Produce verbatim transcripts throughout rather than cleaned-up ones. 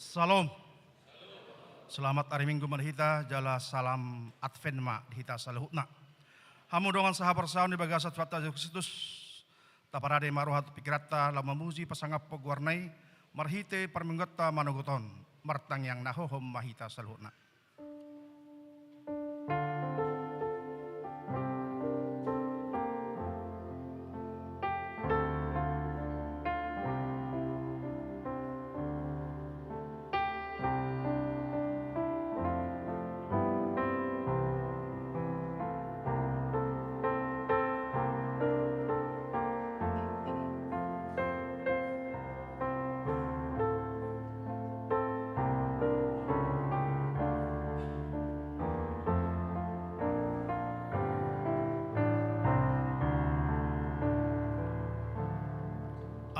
Syalom. Selamat ari Minggu ma di hita, jala salam Advent ma di hita saluhutna. Hamu dongan sahaporseaon di bagasan Tuhanta Jesus Kristus, taparade ma roha tu pikiranta laho mamuji pasangaphon goarna i, marhite parmingguonta manogot on, martangiang na hohom ma hita saluhutna.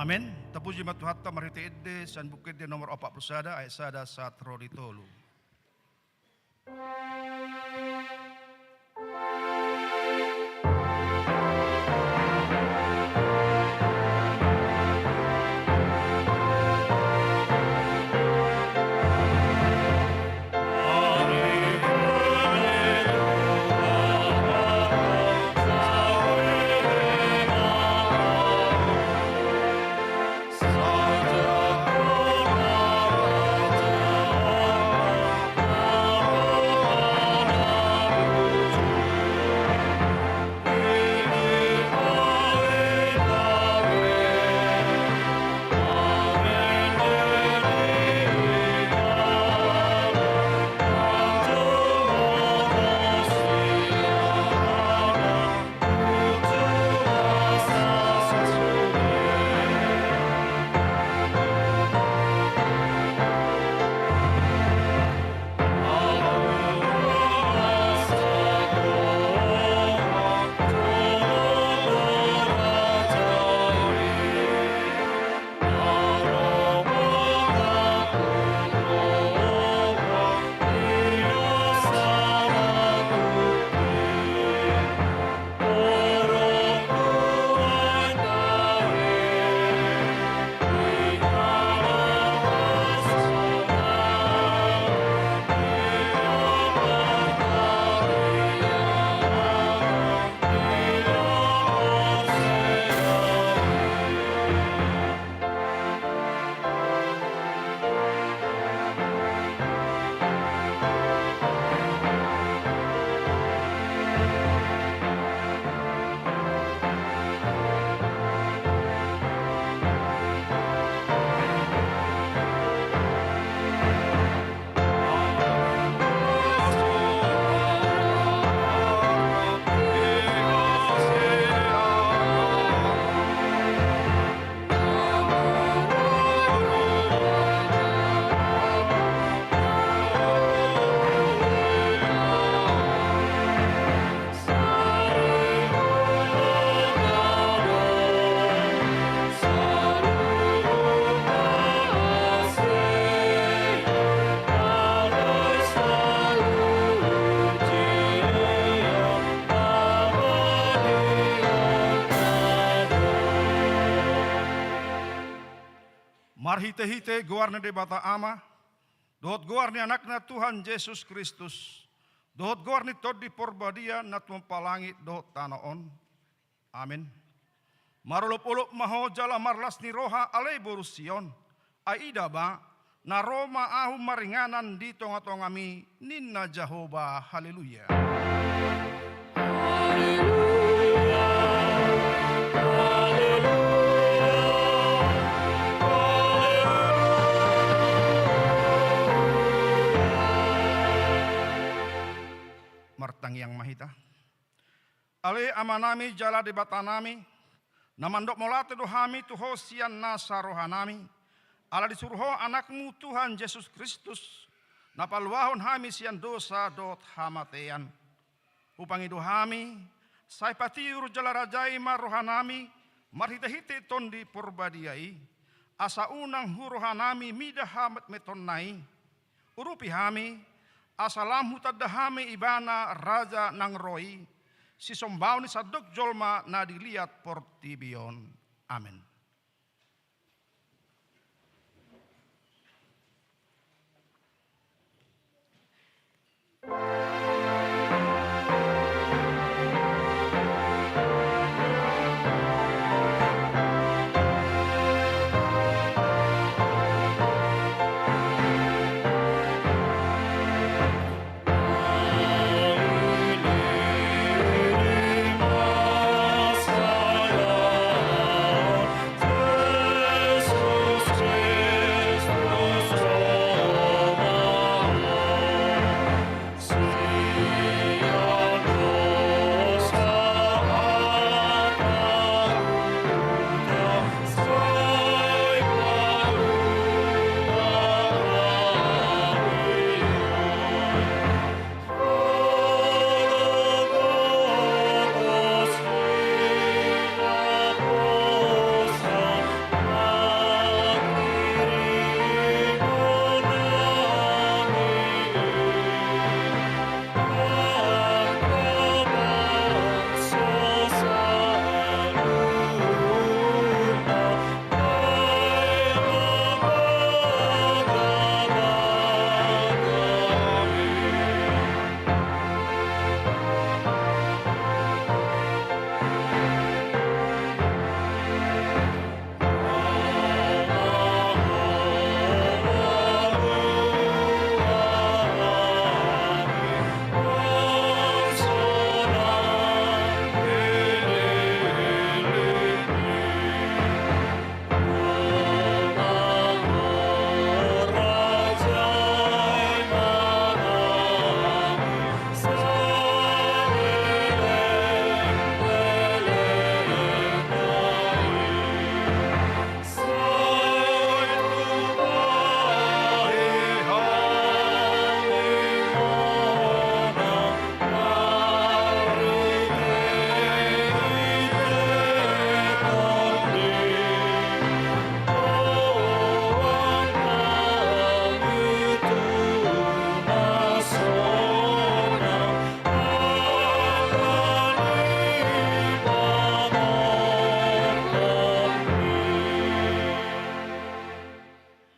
Amen. Tapuji ma Tuhanta marhite ende sian Buku Ende nomor opat pulu sada ayat sada sahat ro di tolu. Marhitehite goar ni Debata Ama, dohot goar ni Anakna Tuhan Jesus Kristus, dohot goar ni Tondi Porbadia na tumompa langit dohot tano on. Amen. Marolopolop ma ho jala marlas ni roha, ale boru Sion, ai ida ma, na ro ma ahu maringanan di tongatongami, ninna Jahowa. Haleluya. Haleluya, haleluya, haleluya. Martangiang ma hita. Ale Amanami jala Debatanami, na mandok mauliate do hami tu Ho sian nasa rohanami, ala disuru Ho Anakmu Tuhan Jesus Kristus, na paluahon hami sian dosa dohot hamatean. Hupangido hami, sai patiur jala rajai ma rohanami marhitehite Tondi Porbadia i, asa unang hu rohanami mida hametmetonna i. Urupi hami, asa lam hutanda hami Ibana Raja nang ro i, sisombaon ni sandok jolma na di liat portibi on. Amen.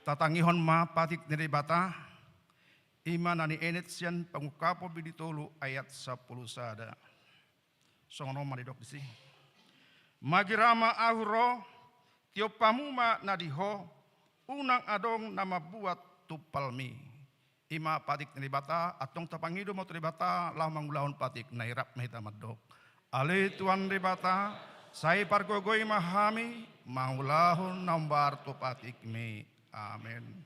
Tatangihon ma patik ni Debata, i ma na nienet sian Pangungkapon bindu tolu ayat sampulu sada. Songon on ma didok disi: Magira ma ahu ro, tiop hamu ma na di ho, unang adong na mambuat tumpalmi. I ma patik ni Debata. Antong tapangido ma tu Debata laho mangulahon patikna. Rap ma hita mandok: Ale Tuhan Debata, sai pargogoi ma hami mangulahon na hombar tu patikmi. Amen.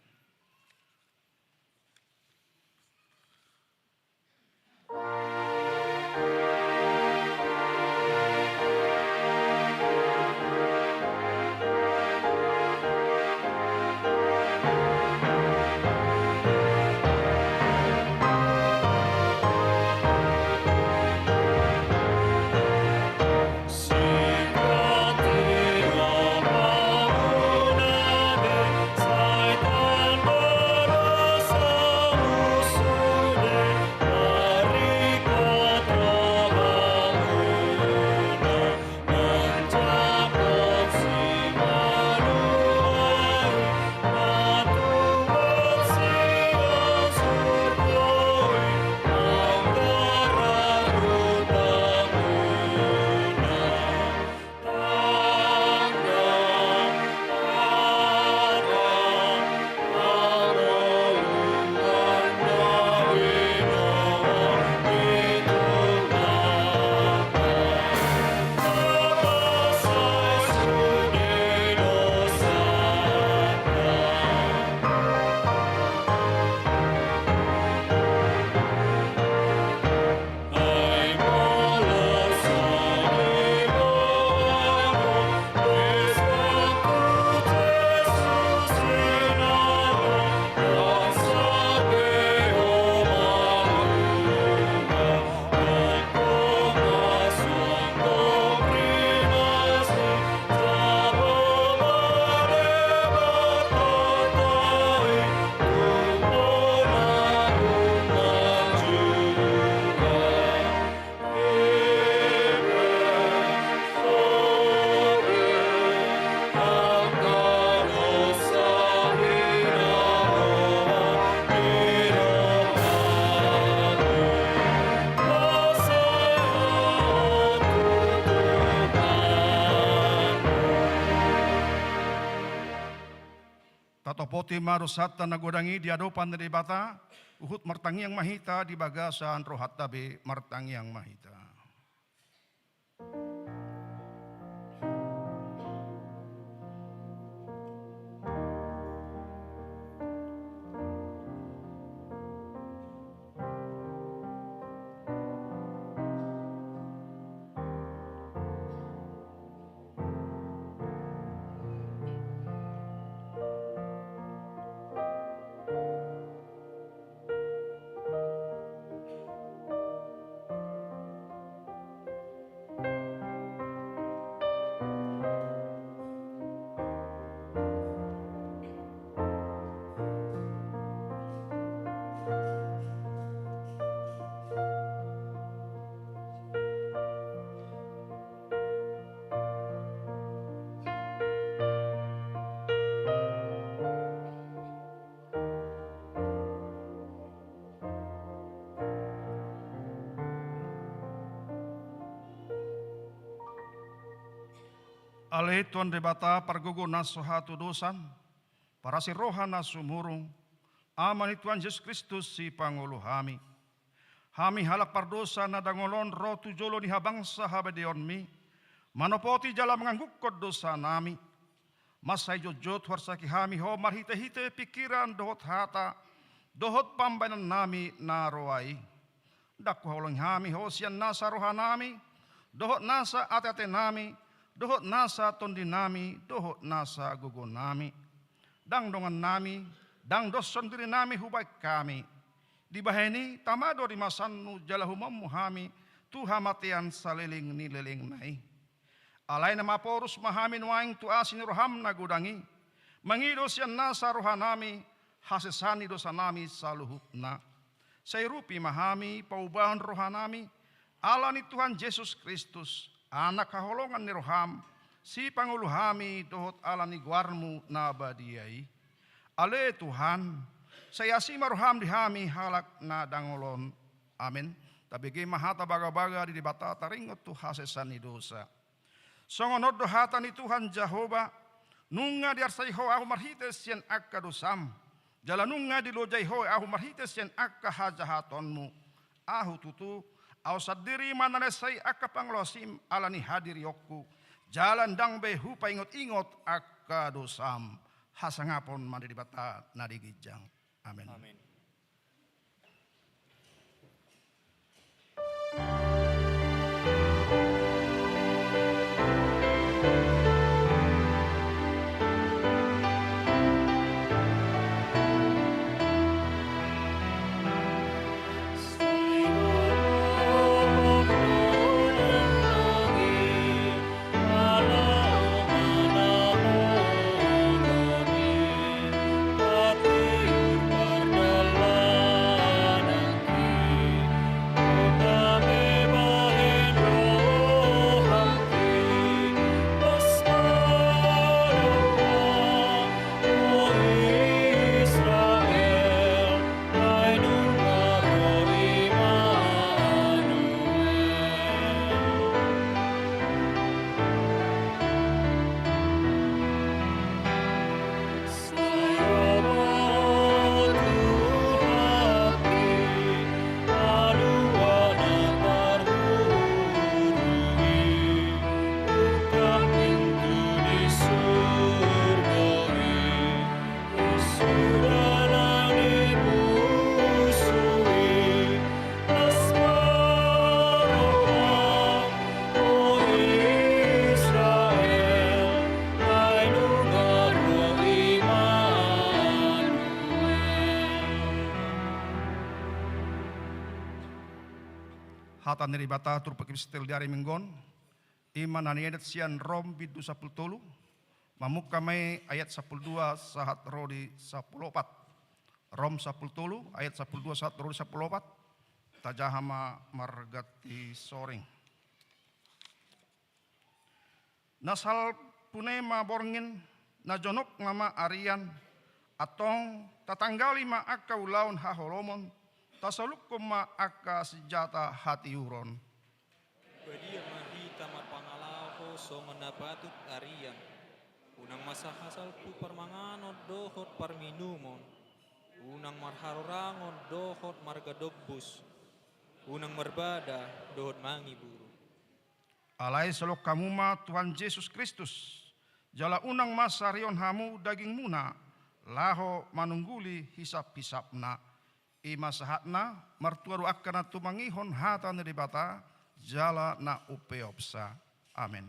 Tatopoti ma dosanta na godang i di adopan ni Debata, huhut martangiang ma hita di bagasan rohanta be, martangiang ma hita. Ale Tuhan Debata, pargogo na so hatudosan, parasi roha na sumurung, Ama ni Tuhan Jesus Kristus, sipangolu hami. Hami halak pardosa na dangol on ro tu jolo ni habangsa habadeonmi, manopoti jala manganggukkon dosanami. Mansai jotjot huarsaki hami Ho marhitehite pingkiran dohot hata, dohot pambahenannami na roa i. Ndang huhaholongi hami Ho sian nasa rohanami, dohot nasa ateatenami, dohot nasa tondinami, dohot nasa gogonami. Ndang dongannami, ndang doshon dirinami hubahen hami. Dibahen i tama do rimasanmu jala humoanmu hami tu hamatean saleleng ni lelengna i. Alai na maporus ma hami nuaeng tu asi ni roham na godang i, mangido sian nasa rohanami hasesaan ni dosanami saluhutna. Sai urupi ma hami paubahon rohanami, ala ni Tuhan Jesus Kristus, Anak haholongan ni roham, sipangolu hami dohot ala ni goarmu na badia i. Ale Tuhan, sai asi ma roham di hami halak na dangol on. Amen. Tabege ma hata bagabaga di Debata taringot tu hasesaan ni dosa. Songon on do hata ni Tuhan Jahowa, nunga diarsai Ho ahu marhite sian angka dosam, jala nunga dilojai Ho ahu marhite sian angka hajahatonmu. Ahu tutu, ahu sandiri ma na naensai angka pangalaosim ala ni hadirionku, jala ndang be hupaingotingot angka dosam. Hasangapon ma di Debata na di ginjang. Amen. Amen. Hata ni Debata turpuk epistel di ari Minggu on, i ma na niadat sian Rom bindu sampulu tolu, mamungka ma i ayat sampulu dua sahat ro di sampulu opat. Rom sampulu tolu ayat sampulu dua sahat ro di sampulu opat. Tajaha ma marganti soring. Na salpu nai ma borngin, na jonok nama arian, antong tatanggali ma angka ulaon haholomon, tasolunghon ma angka sinjata hatiuron. Badia ma hita marpangalaho songon na patut arian. Unang masa hasalpu parmanganon dohot parminumon, unang marharorangon dohot margadombus, unang marbada dohot mangiburu. Alai solhot hamu ma Tuhan Jesus Kristus, jala unang masa rihon hamu dagingmuna, laho manungguli hisap-hisapna. I ma sahatna, martua do angka na tumangihon hata ni Debata, jala na umpeopsa. Amen.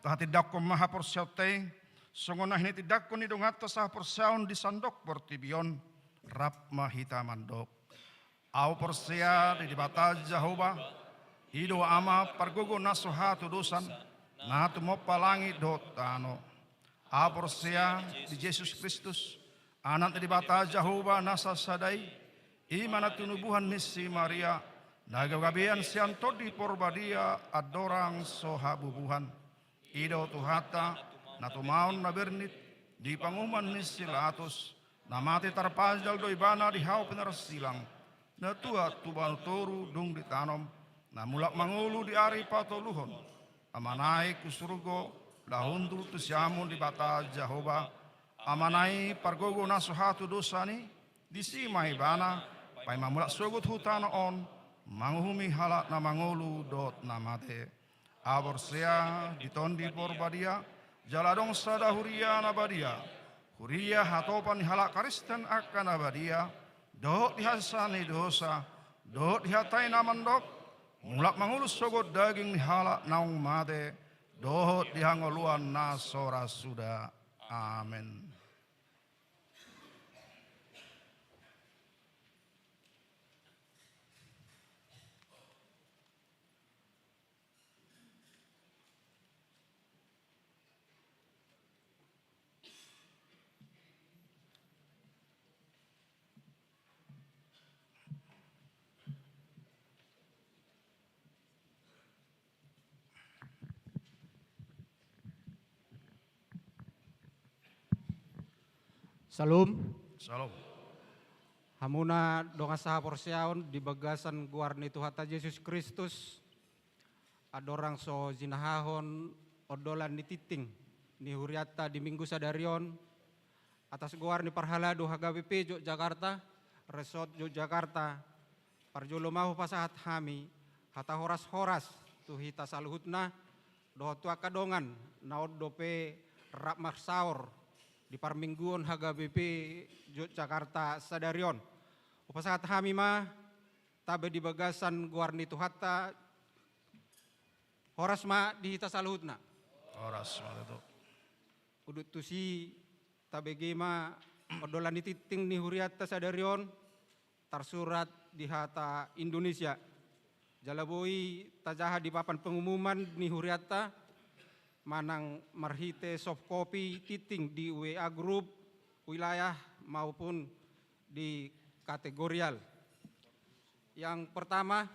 Tahatindangkon ma haporseaonta i, songon na hinitindangkon ni donganta sahaporseaon di sandok portibi on, rap ma hita mandok. Ahu porsea di Debata Jahowa, i do Ama pargogo na so hatudosan, na tumompa langit dohot tano. Ahu porsea di Jesus Kristus, Anak ni Debata Jahowa na sasada i, i ma na tinubuan ni si Maria, na gabgabean sian Tondi Porbadia andorang so habubuhan. I do Tuhanta, na tumaon na bernit, di panguhuman ni si Latus, na mate tarpajal do ibana di hau pinarsilang, na tuat tu banua toru dung ditanom, na mulak mangolu di ari patoluhon, na manaek tu surgo, laho hundul tu siamun Debata Jahowa, Amana i pargogo na so hatudosan i, disi ma ibana, paima mulak sogot hu tano on, manguhumi halak na mangolu dohot na mate. Ahu porsea di Tondi Porbadia, jala adong sada huria na badia, huria hatopan ni halak Kristen angka na badia, dohot di hasesaan ni dosa, dohot di hata i na mandok, mulak mangolu sogot daging ni halak naung mate, dohot di hangoluan na so ra suda. Amen. Syalom. Syalom. Hamuna dongan sahaporseaon di bagasan goar ni Tuhanta Jesus Kristus, andorang so jinahahon ondolan ni tingting ni hurianta di Minggu sadari on, atas goar ni parhalado H K B P Yogyakarta, Resort Yogyakarta, parjolo ma hupasahat hami hata horas-horas tu hita saluhutna, dohot tu angka dongan na on dope rap marsaor di parmingguon H K B P Yogyakarta sadari on. Hupasahat hami ma tabe di bagasan goar ni Tuhanta, horas ma di hita saluhutna. Horas ma tutu. Udut tusi, tabege ma ondolan ni tingting ni hurianta sadari on, tarsurat di hata Indonesia. Jala boi tajaha di papan pengumuman ni hurianta, manang marhite soft copy tingting di W A grup, wilayah maupun di kategorial. Yang pertama,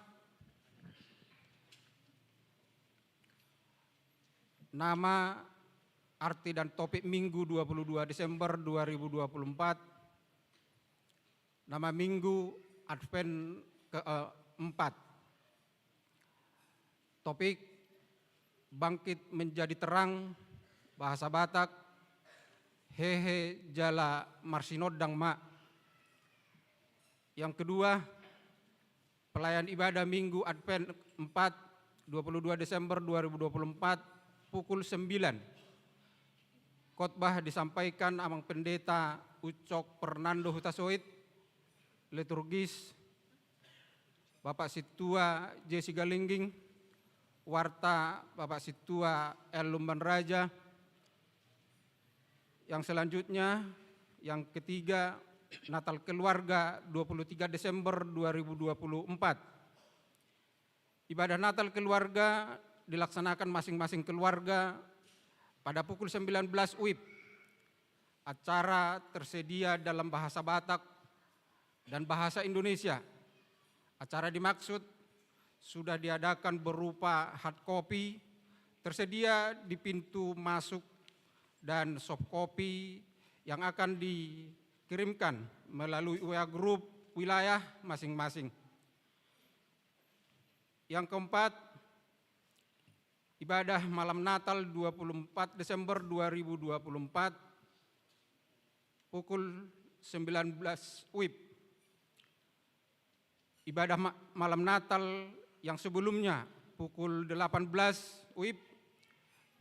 nama, arti dan topik Minggu dua puluh dua Desember dua ribu dua puluh empat, nama Minggu Advent keempat. Topik: Bangkit Menjadi Terang, bahasa Batak: Hehe jala marsinondang ma. Yang kedua, pelayan ibadah Minggu Advent empat, dua puluh dua Desember dua ribu dua puluh empat, pukul sembilan. Khotbah disampaikan Amang Pendeta Ucok Fernando Hutasoit, liturgis Bapak Sintua Jesi Galingging, warta Bapak Sintua L Lumban Raja. Yang selanjutnya, yang ketiga, Natal Keluarga, dua puluh tiga Desember dua ribu dua puluh empat. Ibadah Natal Keluarga dilaksanakan masing-masing keluarga pada pukul sembilan belas W I B. Acara tersedia dalam bahasa Batak dan bahasa Indonesia. Acara dimaksud sudah diadakan berupa hard copy, tersedia di pintu masuk, dan soft copy yang akan dikirimkan melalui W A grup wilayah masing-masing. Yang keempat, ibadah malam Natal dua puluh empat Desember dua ribu dua puluh empat, pukul sembilan belas W I B. Ibadah ma-, malam Natal yang sebelumnya pukul delapan belas W I B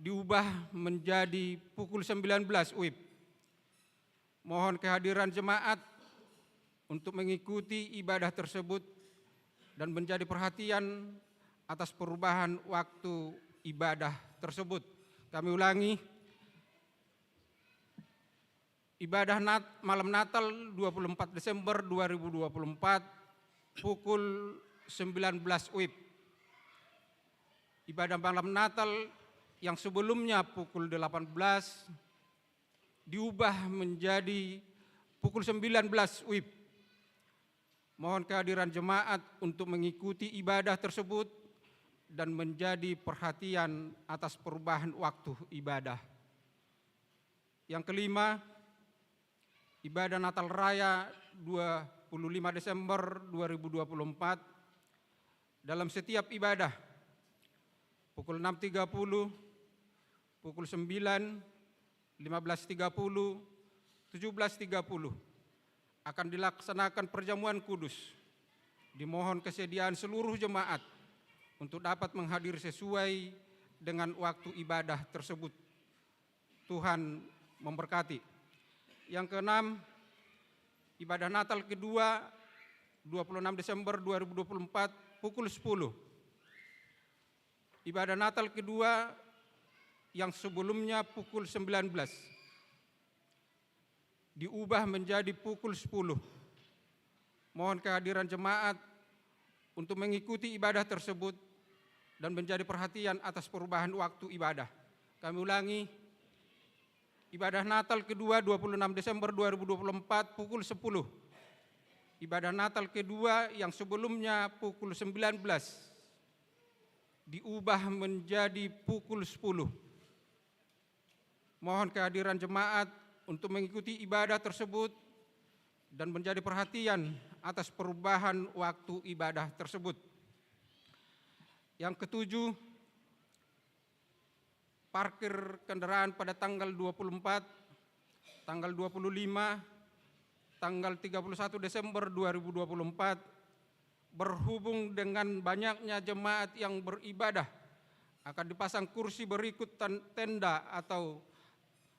diubah menjadi pukul sembilan belas W I B. Mohon kehadiran jemaat untuk mengikuti ibadah tersebut dan menjadi perhatian atas perubahan waktu ibadah tersebut. Kami ulangi, ibadah Nat-, malam Natal dua puluh empat Desember dua ribu dua puluh empat, pukul sembilan belas W I B. Ibadah malam Natal yang sebelumnya pukul delapan belas diubah menjadi pukul sembilan belas W I B. Mohon kehadiran jemaat untuk mengikuti ibadah tersebut dan menjadi perhatian atas perubahan waktu ibadah. Yang kelima, ibadah Natal Raya dua puluh lima Desember dua ribu dua puluh empat, dalam setiap ibadah, pukul enam tiga puluh, pukul sembilan, lima belas tiga puluh, tujuh belas tiga puluh, akan dilaksanakan perjamuan kudus. Dimohon kesediaan seluruh jemaat untuk dapat menghadiri sesuai dengan waktu ibadah tersebut. Tuhan memberkati. Yang keenam, ibadah Natal kedua, dua puluh enam Desember dua ribu dua puluh empat, pukul sepuluh. Ibadah Natal kedua yang sebelumnya pukul sembilan belas diubah menjadi pukul sepuluh. Mohon kehadiran jemaat untuk mengikuti ibadah tersebut dan menjadi perhatian atas perubahan waktu ibadah. Kami ulangi, ibadah Natal kedua, dua puluh enam Desember dua ribu dua puluh empat, pukul sepuluh. Ibadah Natal kedua yang sebelumnya pukul sembilan belas diubah menjadi pukul sepuluh. Mohon kehadiran jemaat untuk mengikuti ibadah tersebut dan menjadi perhatian atas perubahan waktu ibadah tersebut. Yang ketujuh, parkir kendaraan pada tanggal dua puluh empat, tanggal dua puluh lima, tanggal tiga puluh satu Desember dua ribu dua puluh empat, berhubung dengan banyaknya jemaat yang beribadah, akan dipasang kursi berikut ten-, tenda atau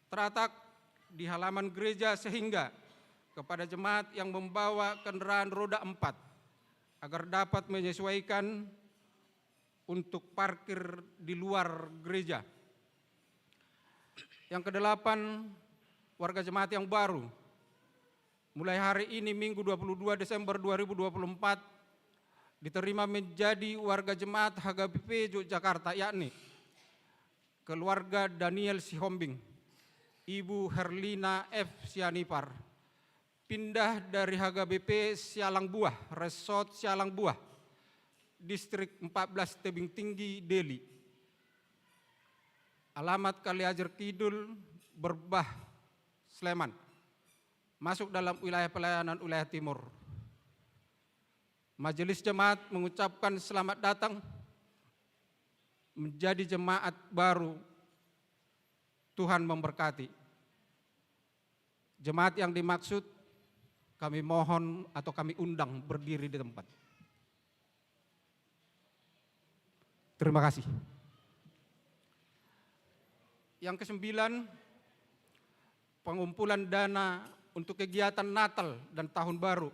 teratak di halaman gereja, sehingga kepada jemaat yang membawa kendaraan roda empat, agar dapat menyesuaikan untuk parkir di luar gereja. Yang kedelapan, warga jemaat yang baru. Mulai hari ini, Minggu dua puluh dua Desember dua ribu dua puluh empat, diterima menjadi warga jemaat H K B P Yogyakarta, yakni Keluarga Daniel Sihombing, Ibu Herlina F Sianipar, pindah dari H K B P Sialang Buah, Resort Sialang Buah, Distrik empat belas Tebing Tinggi, Deli. Alamat Kaliajar Kidul, Berbah, Sleman. Masuk dalam wilayah pelayanan wilayah timur. Majelis Jemaat mengucapkan selamat datang menjadi jemaat baru. Tuhan memberkati. Jemaat yang dimaksud kami mohon atau kami undang berdiri di tempat. Terima kasih. Yang kesembilan, pengumpulan dana untuk kegiatan Natal dan Tahun Baru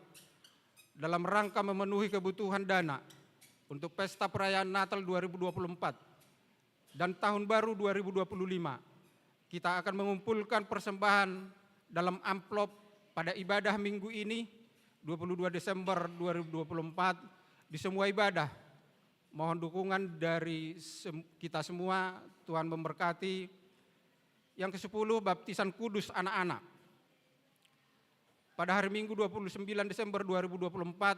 dalam rangka memenuhi kebutuhan dana untuk pesta perayaan Natal dua ribu dua puluh empat dan Tahun Baru dua ribu dua puluh lima. Kita akan mengumpulkan persembahan dalam amplop pada ibadah minggu ini, dua puluh dua Desember dua ribu dua puluh empat, di semua ibadah. Mohon dukungan dari sem-, kita semua. Tuhan memberkati. Yang kesepuluh, baptisan kudus anak-anak. Pada hari Minggu dua puluh sembilan Desember dua ribu dua puluh empat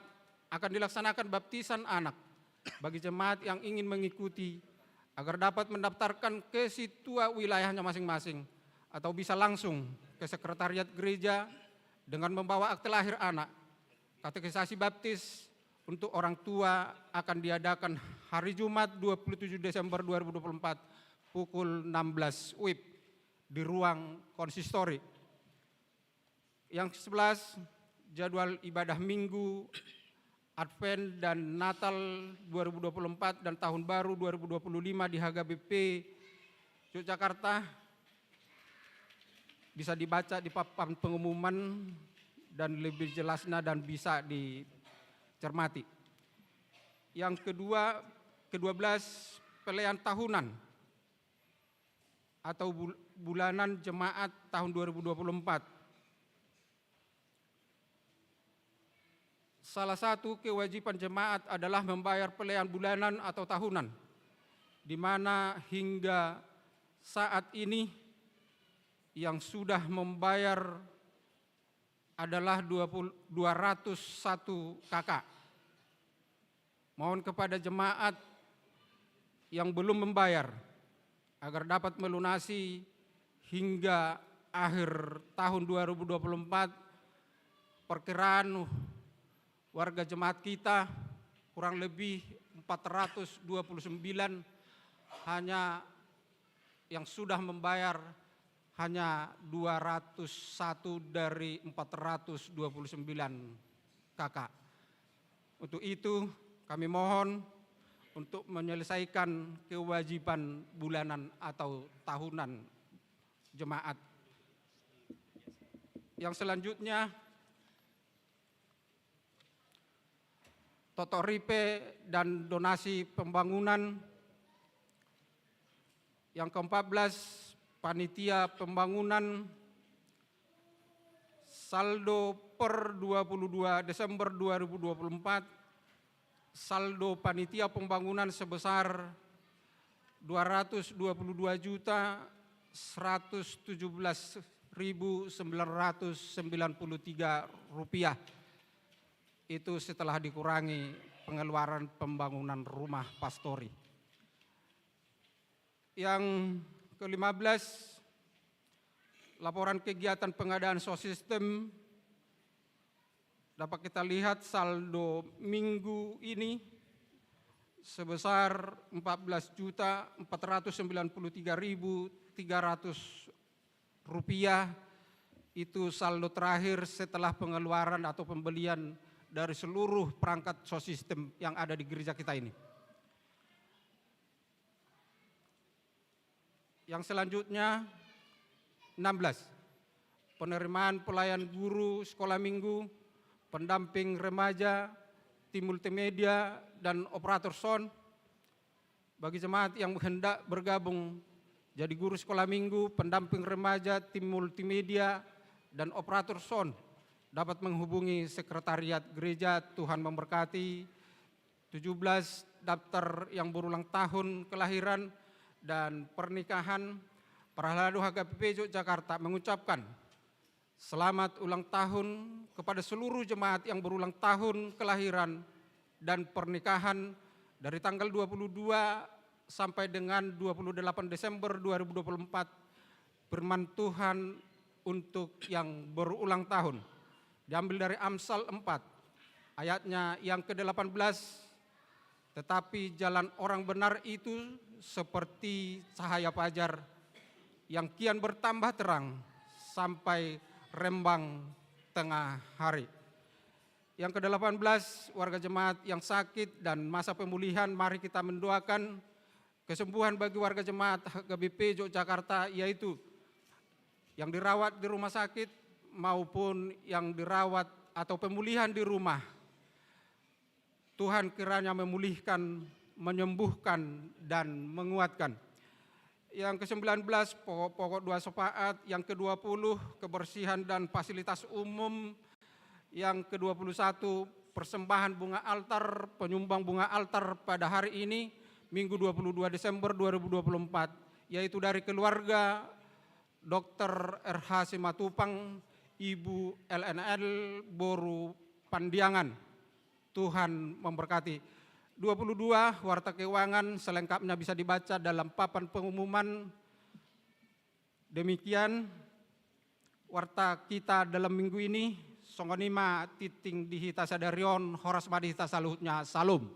akan dilaksanakan baptisan anak bagi jemaat yang ingin mengikuti, agar dapat mendaftarkan ke situa wilayahnya masing-masing atau bisa langsung ke sekretariat gereja dengan membawa akte lahir anak. Katekisasi baptis untuk orang tua akan diadakan hari Jumat dua puluh tujuh Desember dua ribu dua puluh empat pukul enam belas W I B di ruang konsistori. Yang kesebelas, jadwal ibadah Minggu, Advent dan Natal dua ribu dua puluh empat dan Tahun Baru dua ribu dua puluh lima di H K B P Yogyakarta bisa dibaca di papan pengumuman dan lebih jelasnya dan bisa dicermati. Yang kedua, kedua belas, pelayan tahunan atau bul-, bulanan jemaat tahun dua ribu dua puluh empat. Salah satu kewajiban jemaat adalah membayar pelayan bulanan atau tahunan, di mana hingga saat ini yang sudah membayar adalah dua puluh, dua ratus satu K K. Mohon kepada jemaat yang belum membayar agar dapat melunasi hingga akhir tahun dua ribu dua puluh empat. Perkiraan warga jemaat kita kurang lebih empat ratus dua puluh sembilan, hanya yang sudah membayar hanya dua ratus satu dari empat ratus dua puluh sembilan K K. Untuk itu, kami mohon untuk menyelesaikan kewajiban bulanan atau tahunan jemaat. Yang selanjutnya, totok ripe dan donasi pembangunan. Yang keempat belas, panitia pembangunan. Saldo per dua puluh dua Desember dua ribu dua puluh empat, saldo panitia pembangunan sebesar dua ratus dua puluh dua juta seratus tujuh belas ribu sembilan ratus sembilan puluh tiga rupiah. Itu setelah dikurangi pengeluaran pembangunan rumah pastori. Yang kelima belas, laporan kegiatan pengadaan sound system. Dapat kita lihat saldo minggu ini sebesar empat belas juta empat ratus sembilan puluh tiga ribu tiga ratus rupiah. Itu saldo terakhir setelah pengeluaran atau pembelian dari seluruh perangkat sound system yang ada di gereja kita ini. Yang selanjutnya, enam belas. Penerimaan pelayan guru sekolah minggu, pendamping remaja, tim multimedia, dan operator sound. Bagi jemaat yang hendak bergabung jadi guru sekolah minggu, pendamping remaja, tim multimedia, dan operator sound, dapat menghubungi sekretariat gereja. Tuhan memberkati. Tujuh belas, daftar yang berulang tahun kelahiran, dan Pernikahan Parhalado H K B P Yogyakarta mengucapkan selamat ulang tahun kepada seluruh jemaat yang berulang tahun kelahiran dan pernikahan dari tanggal dua puluh dua sampai dengan dua puluh delapan Desember dua ribu dua puluh empat. Firman Tuhan untuk yang berulang tahun diambil dari Amsal empat, ayatnya yang kedelapan belas, "Tetapi jalan orang benar itu seperti cahaya fajar yang kian bertambah terang sampai rembang tengah hari." Yang kedelapan belas, warga jemaat yang sakit dan masa pemulihan, mari kita mendoakan kesembuhan bagi warga jemaat H K B P Yogyakarta, yaitu yang dirawat di rumah sakit maupun yang dirawat atau pemulihan di rumah. Tuhan kiranya memulihkan, menyembuhkan, dan menguatkan. Yang kesembilan belas, pokok-pokok doa syafaat. Yang kedua puluh, kebersihan dan fasilitas umum. Yang kedua puluh satu, persembahan bunga altar, penyumbang bunga altar pada hari ini, Minggu dua puluh dua Desember dua ribu dua puluh empat, yaitu dari keluarga Dokter R H Simatupang, Ibu L N L, Boru Pandiangan. Tuhan memberkati. Dua puluh dua, warta keuangan selengkapnya bisa dibaca dalam papan pengumuman. Demikian warta kita dalam minggu ini. Songon i ma tintin di hita sadari on, horas ma di hita saluhutna. Salom.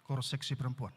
Kor seksi perempuan.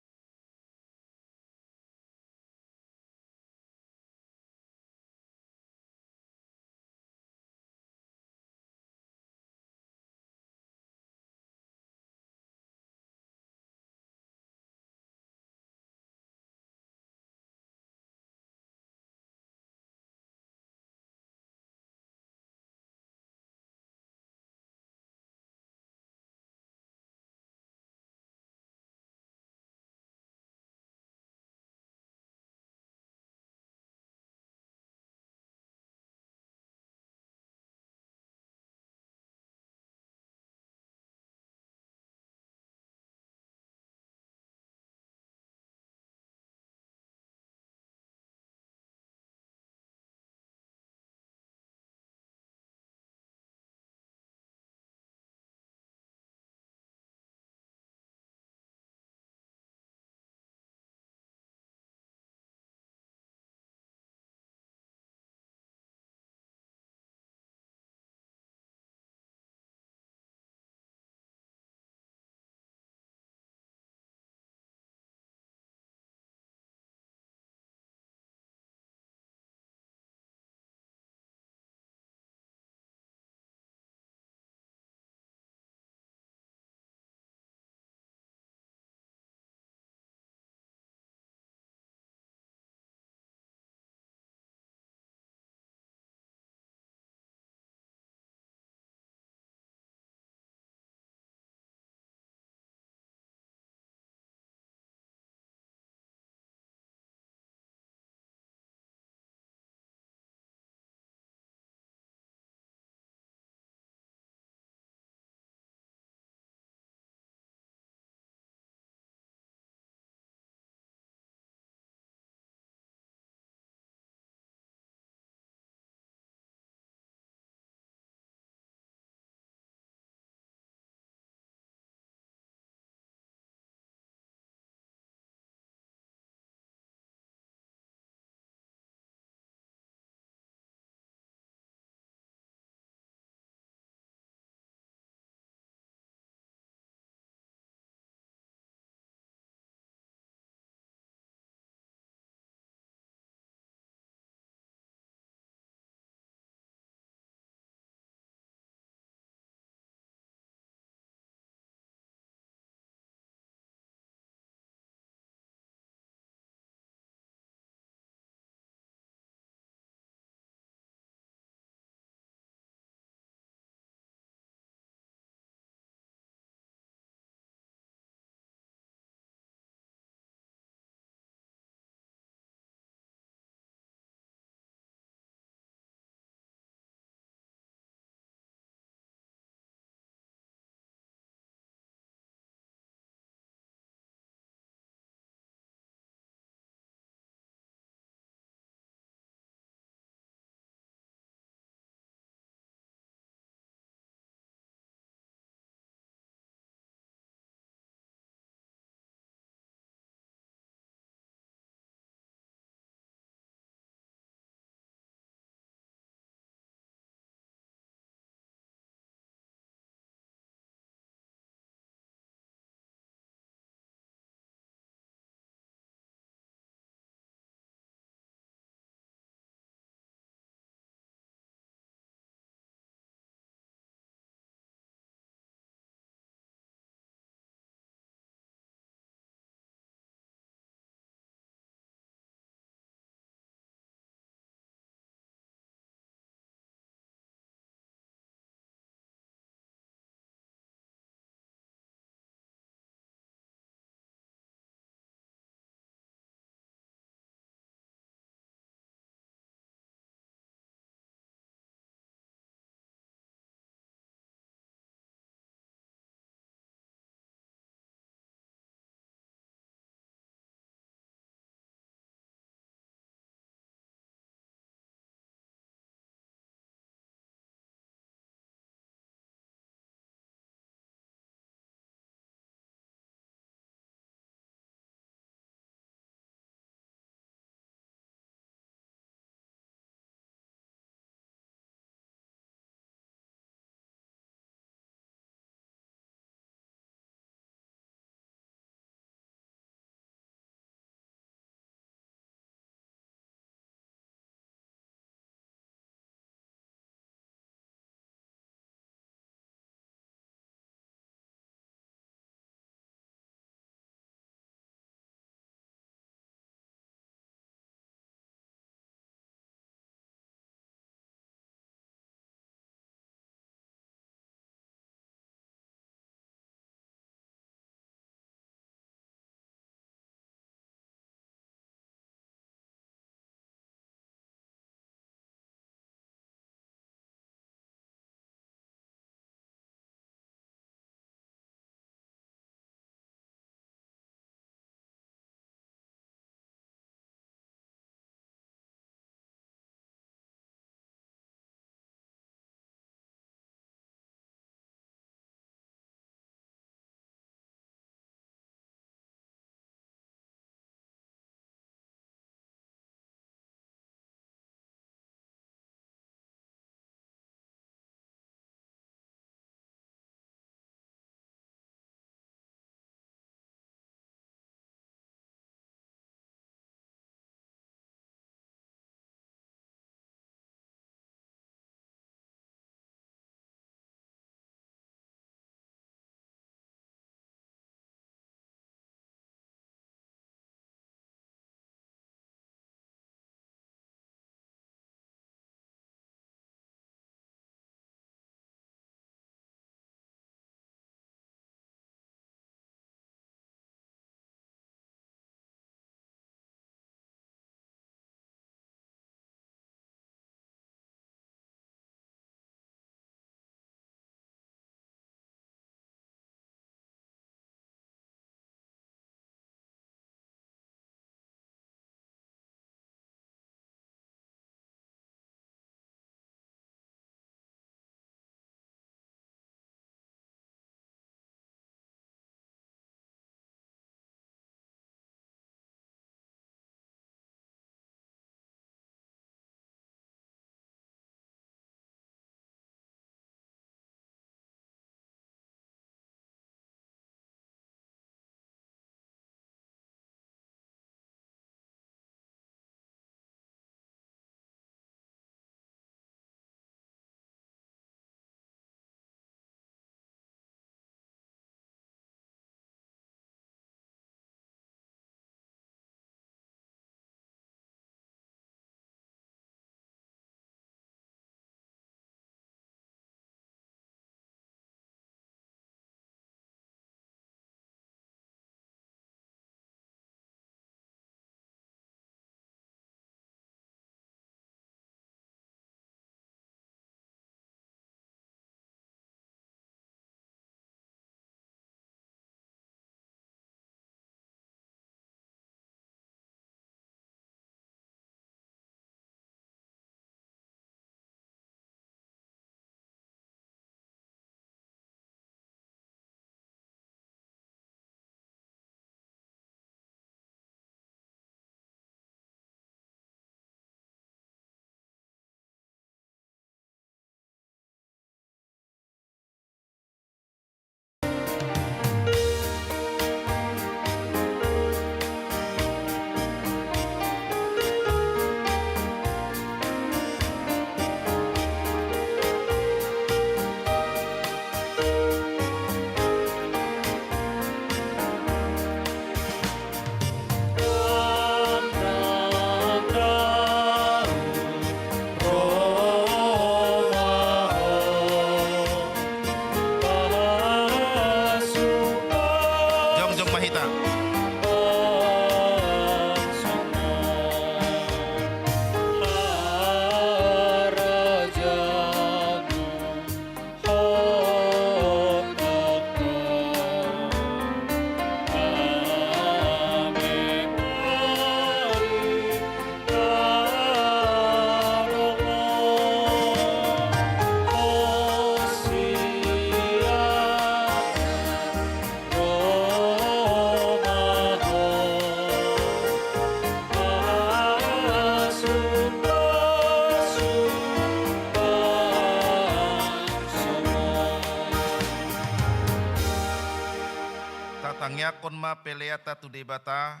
Patangiangkon ma peleanta tu Debata.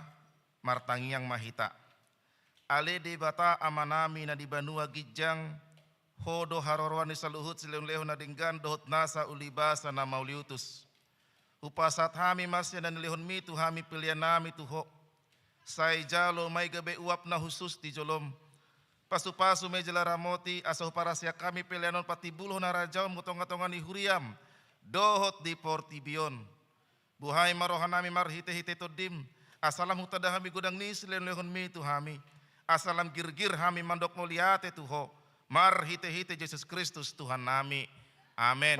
Martangiang ma hita. Ale Debata Amanami na di banua ginjang, Ho do haroroan ni saluhut silehonlehon na denggan dohot nasa ulibasa na mauliutus. Hupasahat hami ma sian na nilehonmi tu hami peleannami tu Ho. Sai jalo ma i gabe uap na hushus di jolom. Pasupasu ma i jala ramoti asa huparhaseang hami pelean on patimbulhon harajaonmu tongatonga ni huriam dohot di portibi on. Buhai ma rohanami marhitehite Tondim, asa lam hutanda hami godang ni silehonlehonmi tu hami, asa lam girgir hami mandok mauliate tu Ho, marhitehite Jesus Kristus Tuhannami. Amen.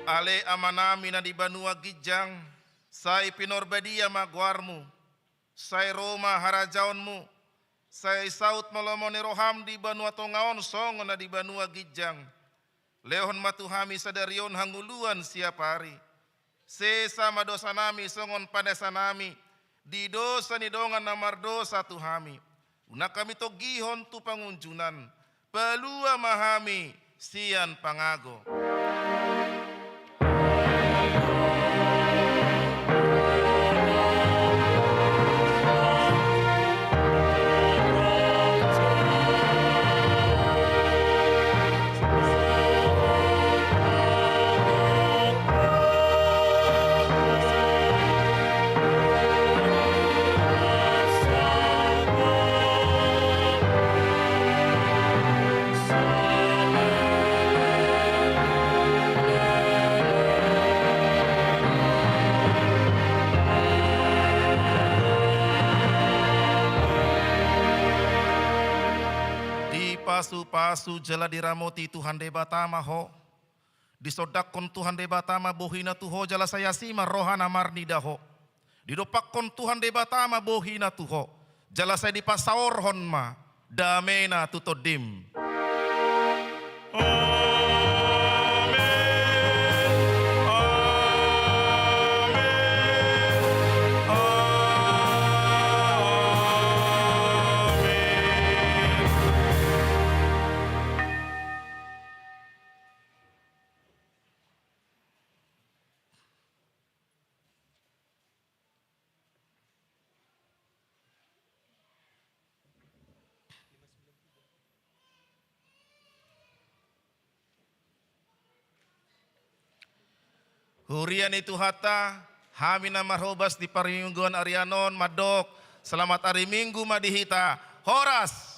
Ale Amanami na di banua ginjang, sai pinarbadia ma goarmu, sai ro ma harajaonmu, sai saut ma lomo ni roham di banua tonga on songon na di banua ginjang. Lehon ma tu hami sadari on hangoluan siapari. Sesa ma dosanami songon panesanami di dosa ni dongan na mardosa tu hami. Unang hami tonggihon tu pangunjunan, palua ma hami sian pangago. Dipasupasu jala diramoti Tuhan Debata ma ho. Disondangkon Tuhan Debata ma bohina tu ho jala sai asi ma rohana marnida ho. Didompakkon Tuhan Debata ma bohina tu ho jala sai dipasaorhon ma damena tu tondim. Amen. Amen. Amen. Huria ni Tuhanta, hami na marhobas di parmingguan arian on mandok, selamat ari Minggu ma di hita. Horas.